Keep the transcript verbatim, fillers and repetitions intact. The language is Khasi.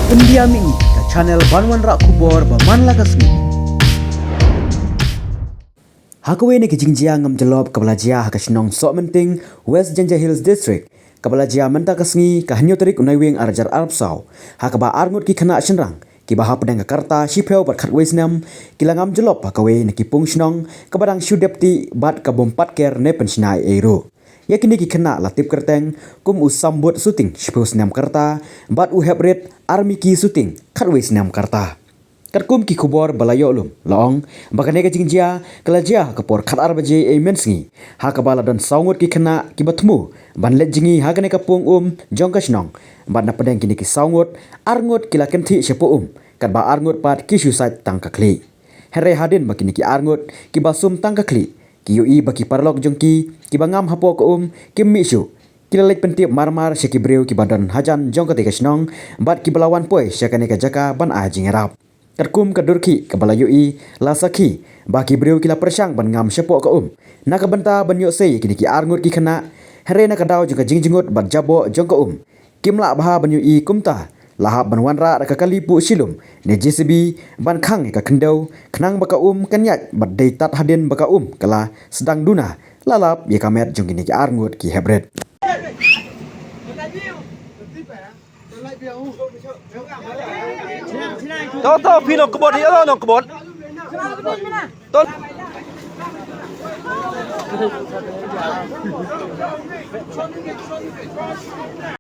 India Mihngi, ka channel ban wanrah khubor ba man la ka sngi. Ha kawei na ki jingjia ngam jyllop kaba la jia ha ka shnong Sohmynting, West Jaintia Hills District, kaba la jia mynta ka sngi ka hynñiew tarik u Naiwieng ar hajar arphew saw, ha kaba arngut ki khynnah shynrang kiba hapdeng ka rta shiphew bad khatwei snem ki la ngam jyllop ha kawei na ki pung shnong kaba dang shu dep tih bad ka bym pat ker ne pynshna ei ei ruh. Ïa kine ki khynnah la tip kyrteng kum u Sambut Suting, shiphew snem ka rta, bad u Heprit Armiki Suting, khatwei snem ka rta. Katkum ki khubor ba la ïoh lum, la ong ba kane ka jingjia ka la jia ha ka por khatar baje ei mynsngi, ha kaba la don saw ngut ki khynnah kiba thmu ban leit jngi ha kane ka pung um jong ka shnong, bad na pdeng kine ki saw ngut, arngut ki la kynthih shapoh um, katba arngut pat ki shu sait tang ka khlieh. Hynrei hadien ba kine ki arngut kiba sum tang ka khlieh ki ïohi ba ki paralok jong ki kiba ngam hapoh ka um kim mih shuh, ki la leit pyntip mar mar sha ki briew kiba don hajan jong katei ka shnong bad kiba la wan poi sha kane ka jaka ban ai jingïarap. Katkum ka dur khih kaba la ïohi, la sakhi ba ki briew ki la pyrshang ban ngam shapoh ka um na ka bynta ban ïoh sei ïa kine ki arngut ki khynnah, hynrei na ka daw jong ka jingjngut bad jaboh jong ka um, kim lah bha ban ïohi, kumta la hap ban wanrah da ka kali puh shilum ne J C B ban khang ïa ka khyndew, khnang ba ka um kan ïaid bad dei tad hadien ba ka um ka la sdang duna, la lap ïa ka met jong kine ki arngut ki Heprit. To, to, phi nongkbot hi, to nongkbot. To.